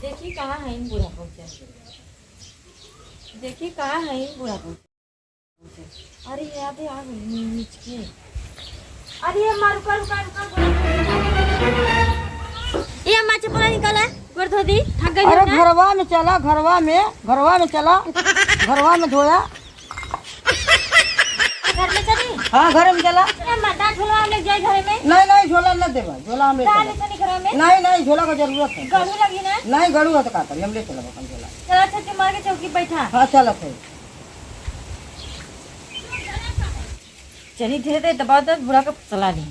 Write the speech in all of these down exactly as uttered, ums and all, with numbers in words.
देखी कहाँ है इन बूढ़ा पहुँचल। देखी कहाँ है इन बूढ़ा पहुँचल। अरे याद है आ गई नीच के। अरे ये माँ रुका, रुका, रुका, रुका। ये माँ चप्पल निकाला, गोड़ धो दी, थक गई अरे ना? घरवा में चला, घरवा में, घरवा में चला, घरवा में धोया। घर में चली? हाँ, घर में चला। ए, मर्दा, झोला हम ले जाई घरे में। नहीं, नहीं, झोला न देवा, झोला हम ले का चला। ले चली घरे में? नहीं, नहीं, झोला का जरूरत है। गड़ू लगी ना? नहीं, गड़ू है तो का करी, हम ले चलब अपन झोला। चला, छक्की मार के चौकी बैठा। हाँ, चलत है। चली धीरे धीरे दबा दे, बूढ़ा के फुसला दी।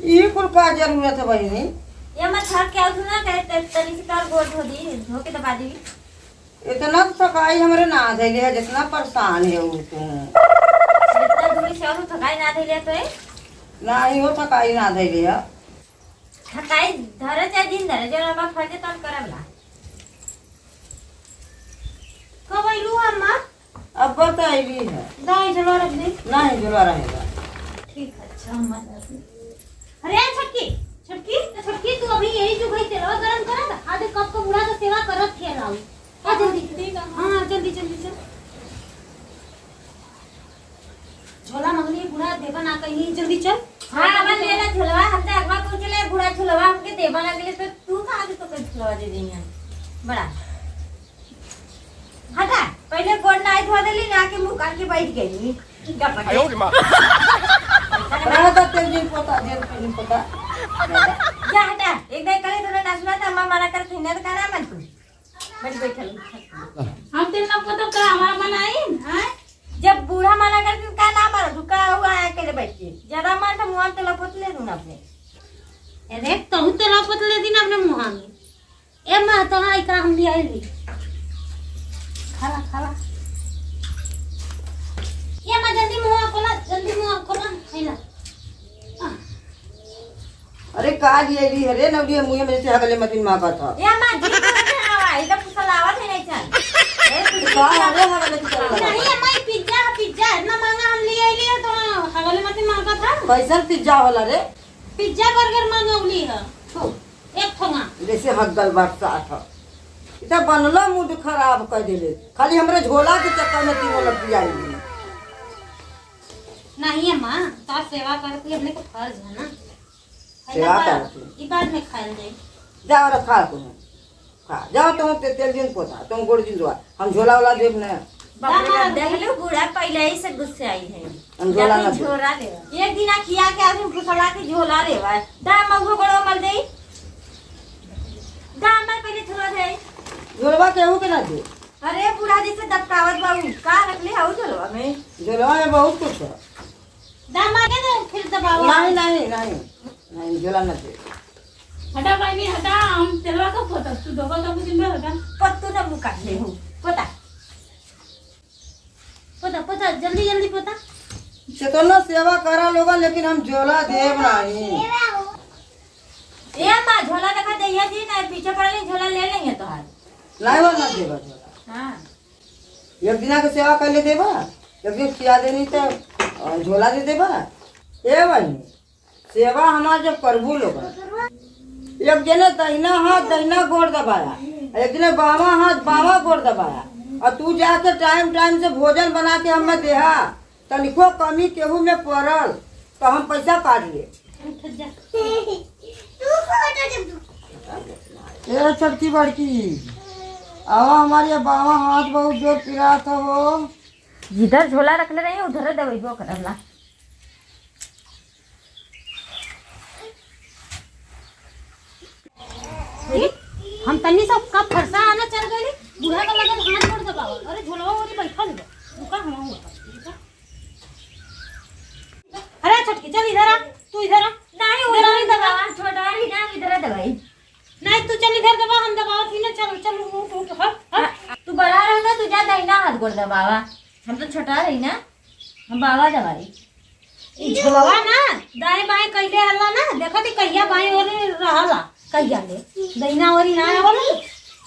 ई कुल का जरूरत है बहिनी? ये मत हट के आऊ ना, कहे त-, तनी से तोर गोड़ धो दी, धो के दबा दी। इतना तो थकाई हमरे ना धइले है, जितना परेशान है ऊ तू। इतना दूरी से और थकाई ना धइले तो है? ना, इहो थकाई ना धइले है। थकाई धरे चाहे दिन धरे, जो रबा फर्ज तन करब ला। कब अइलू अम्मा? अब तो अइली है। दाई झोला रख दे। नहीं, झोला रहेगा। ठीक है, अच्छा अम्मा। अरे छोटकी, छोटकी, छोटकी, तू अभी यही जो भाई तेलवा गरम करत, आधे कप का बूढ़ा का सेवा करत किया लाऊ। आ जल्दी। ठीक है। हाँ, जल्दी, जल्दी चल। झोला मंगली, बूढ़ा देबा ना कहीं, जल्दी चल। हाँ, अपन ले ला झोलवा, हम तो अगवा पहुँचले, बूढ़ा झोलवा हमके देबा ना गेले, तो तू कहाँ से तो कर झोलवा दे देही हम? बड़ा। हटा, पहले गोड़ ना धो देली ना कि मुँह कान के बैठ गई। गप दे। आयो रे माँ। रह जा तेल जिन पोता, जेल जिन पोता। जा हटा, एक दाई करे तोरा ना सुना था, अम्मा मना कर थी ना तो कहना मत तू। बैठ, बैठल। हम तेल ना पोतब का हमारा मन आई, हैं? जब बूढ़ा मना करती तो का ना मारो, तू का हुआ है अकेले बैठ के? ज्यादा मार तो मुँह में तेल पोत ले तू ना अपने। अरे, तहु तेल पोत ले दी ना अपने मुँह में। ए माँ, तो आई का हम ले आइली। खाला, खाला। ए माँ, जल्दी मुँह खोला, जल्दी मुँह खोला, खैला। आ। अरे का लिए ली हरे नवरिया मुँहे में से हगले मतिन मांगत ह। ए अम्मा जी, तू नहीं आवा, इधर कुछ लावत है नहीं चल। ए, तू का हरे हगले की तरह नहीं, लगा? अम्मा, ये पिज्जा है, पिज्जा इतना महंगा हम लिए लिए तो हगले मतिन मांगत है। कैसन पिज्जा होला रे? पिज्जा बर्गर मंगौली है। थू। एक ठोंगा। जैसे हगल बरसात ह। इतना बनलो मूड खराब कर देले। खाली हमरे झोला के चक्कर में तीनों लग आई। नहीं अम्मा, तो सेवा करती हमने को फर्ज है ना। सेवा पहला करती। ई बाद में खाइल जाई। जा और खा तू। खा। जाओ तुम ते-, तेल जिन पोता, तुम गोड़ जिन धोआ। हम झोला वाला देब न। बाप रे बाप, दामाद देख लो, बूढ़ा पहले ही से गुस्से आई है। हम झोला जाते ना देब। झोला लेवा। एक दिन आ खिया के आदमी फुसला के झोला लेवा। दा महुआ गोड़वा मल देई। दा मैं पहले झोला दे। झोलवा केहू के ना दे। अरे बूढ़ा जैसे दबकावत बाबू, का रख ले हाउ झोलवा में? झोलवा में बहुत कुछ है। दामाद के दे, फिर दबावा। नहीं, नहीं, नहीं, नहीं, झोला न दे। हटा भाई, नहीं हटा, हम तेलवा का पोता, तू दोगो तो कुछ दिन में हटा। पत्तू न मुका ले हो, पोता। पोता, पोता, जल्दी, जल्दी पोता। केतना सेवा करा लोगा, लेकिन हम झोला देब नहीं। ए अम्मा, झोला देखा जइया जी, नहीं पीछे पड़ल, झोला ले लेंगे तोहार। नहीं हो, ना देबा झोला। हाँ। एक दिना के सेवा कर ले देबा, एक दिन खिया देनी तो, अ, झोला दे देबा। ए बहिनी, सेवा हमार जब करबू लोगन, एक जने दहिना हाथ दहिना गोड़ दबाया, एक जने बावा हाथ बावा गोड़ दबाया, और तू जाके टाइम टाइम से भोजन बना के हमें देहा, तनिको कमी केहू में पड़ल तो हम पैसा काट ले। उठ जा। ए छोटकी बड़की, आवा हमारे बावा हाथ बहुत जोर पिरात हो। जिधर झोला रखले रही उधर दबइबो करला। हम तन्नी सब कब फरसा आना चल गई, बूढ़ा का लगन हाथ गोड़ दबावा। अरे झोलवा ओरी बैठल बा, रुका हम आऊँ। अरे छोटकी चल इधर आ, तू इधर आ। नहीं, इधर आ, उधर इधर आ। दबावा, छोटा ही ना, इधर दबाई। नहीं, तू चल इधर दबा, हम दबावत ही ना, चल, चल, उठ, उठ, हट, हट। हाँ, तू बड़ा रह ना, तू जा दहिना हाथ गोड़ दबावा, हम तो छोटा रही ना, हम बावा दबाई। ई झोलवा ना, दाएं बाएं कइले हल्ला ना, देखत ही कहिया बाएं ओरे रहला, कहिया ले, दहिना ओरी ना आवला।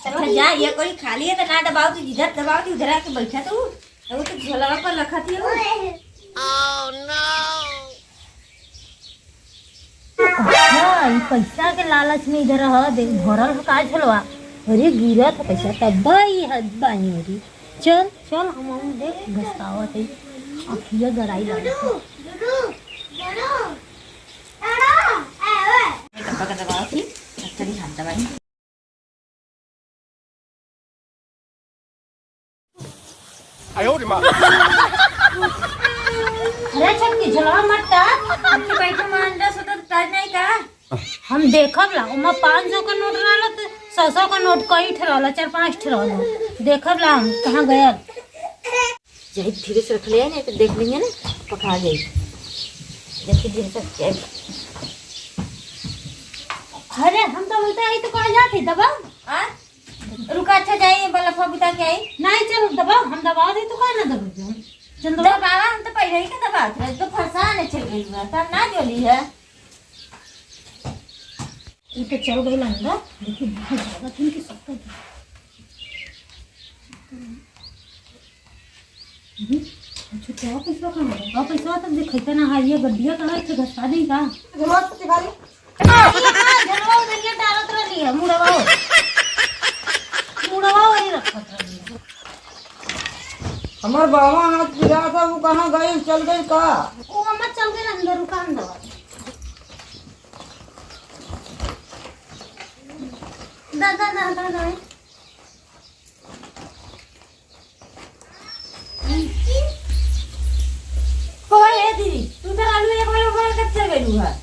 अच्छा, जा, ये कोई खाली है तो ना दबाओ, तू जिधर दबाओ, तू उधर आके बैठा तू। वो तो झोलवा पर रखत ही हो। हाँ, ई पैसा के लालच में इधर ह, देख, भरल ह का झोलवा? अरे, गिरत ह पैसा, तब ई ह बानी। अरे, चल, चल, हम, हम देख, घसकावत है, अखिया गड़ाई लागत है। डब्बा का दबाओ थी, चली हाथ दबाई। अरे छोटकी, झोलवा मत टार। हमके बैठे में अंडा सुतत टाइट नहीं का? हम देखब ला, ओमा पाँच सौ का नोट रहला त सौ सौ का नोट कई ठे रहला, चार पाँच ठे रहला। देखब ला हम कहाँ गया। जाई धीरे से रख ले, नहीं तो देख लेंगे ना, पकड़ा जाई। जबकि धीरे से रख के आई। अरे, हम तो बोलते आई तो कहाँ जाते, दबा? आ? रुका, अच्छा, जाई, बल्ब बुता के आई। नहीं, चल, दबा, हम दबा दे, तो काहे ना दबा दे? चल, दबा। दबावा, हम तो पहले ही के दबा थे, तो फंसा ने चल गई हुआ, तब ना जोली है। ई तो चल गई अंदर, लेकिन बहुत ज्यादा दिन की शक्कर। हम्म, अच्छा, का पैसा कहाँ है? का पैसा तक दिखाते ना है, ये गड्डिया कहाँ है? इसे घसका दी का? झोलवा से दिखा दे। झोलवा उधर ये डालत रहली है, मुड़वा हो। मुड़वा वही रखत रहली है। हमार बावा हाथ पिरात है, वो कहाँ गई? चल गई का? वो मम्मा चल गई अंदर, रुका अंदर। दा, दा, दा, दा, दा। ओए, ए दीदी, तू तो आलू एक बार उबाल के चल गइलू है।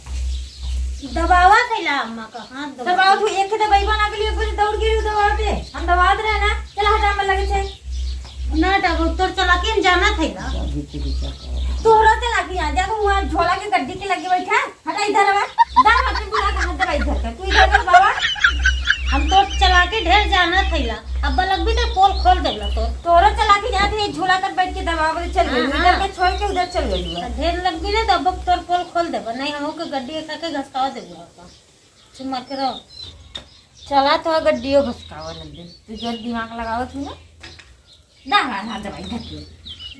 दबावा कैला अम्मा का हाथ दबा। दबावा तू एक के दबाई बना के लिए पूरी दौड़ गई दबावा पे। हम दबावत रहे ना, चला हटा मत लगे छे। ना हटाबो, तोर चलाकी हम जानत है ना। तोहरा चलाकी आ जा, तू वहाँ झोला के गड्डी के लगे बैठा। हटा इधर आवा। दा, अपने बूढ़ा का हाथ दबा इधर कर। तू इधर कर बाबा। हम तो चलाकी ढेर जानत हइला। अब लगबी तो पोल खोल देला तो। तोरो चलाकी जात है, झोला कर बैठ के दबावा चल गई। हाँ, इधर हाँ। के छोड़ के उधर चल गई हुआ। ढेर लगबी ना तो अब तोर पोल खोल देबा। नहीं, हमहू के गड्डी एक के घसकावा देबो। चुप मार के रहो। चला तो गड्डियो घसकावा लग गई। तू जो दिमाग लगावत हूँ ना। ना, ना, ना, दबाई धर के।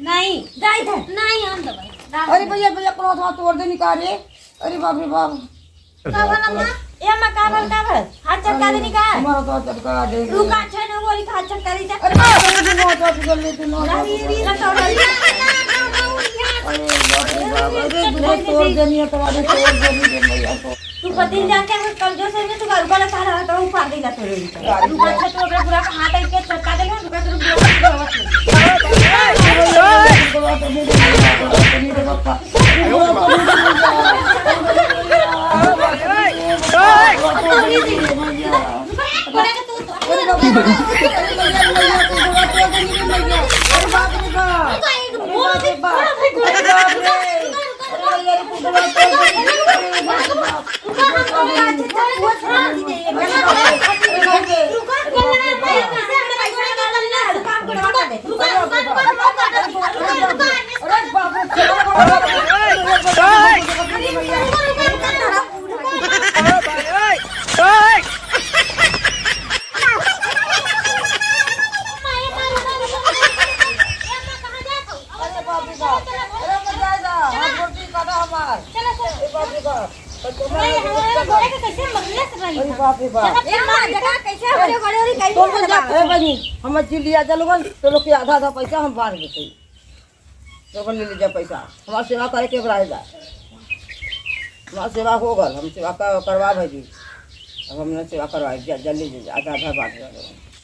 नहीं। जा इधर। नहीं, हम दबाई। ना, अरे नहीं। भैया, भैया, कोनो हाथ तोड़ देनी का रे? अरे बाप रे बाप। का भला माँ? ए अम्मा, का भल, का भल? हाथ चटका देनी का? हमारा तो चटका दे। रुका, छे न, वो हाथ चटका दी जा। अरे बाप रे, तू नौ चटका ले, तू नौ चटका ले। अरे बाप रे बाप, अरे बुढ़ा तोड़ देनी है, तुम्हारी तोड़ देनी है भैया, तोड़। तू पति जाके हम कमजोर से में तू गारू वाला कहा रहा तो उफार देगा तोरे ऊपर। तू अच्छा तो अपना बुरा का हाथ आके चटका देगा, तू का तू बुरा का हाथ। अरे बाप रे बाप, अरे मत जाए जा, हाथ गोड़ पीस काटा हमार। ए बाप रे बाप। भाई, हमारे गोरे के कैसे मरले से रही अरे था? बाप रे बाप। चलो, ए माँ, देखा कैसे हमारे गोरे गोरे कहीं तो नहीं लोग जा, लगा। ए बनी, हम जिलिया जलवन, तो लोग के आधा आधा पैसा हम बांट देते। तो बोले, "ले जा पैसा, हमार सेवा करे के बराबर बा। हमार सेवा हो गल, हम सेवा कर, करवा भाई जी। अब हमने सेवा करवाई, जा, जल्दी जा, आधा आधा बांट दे।"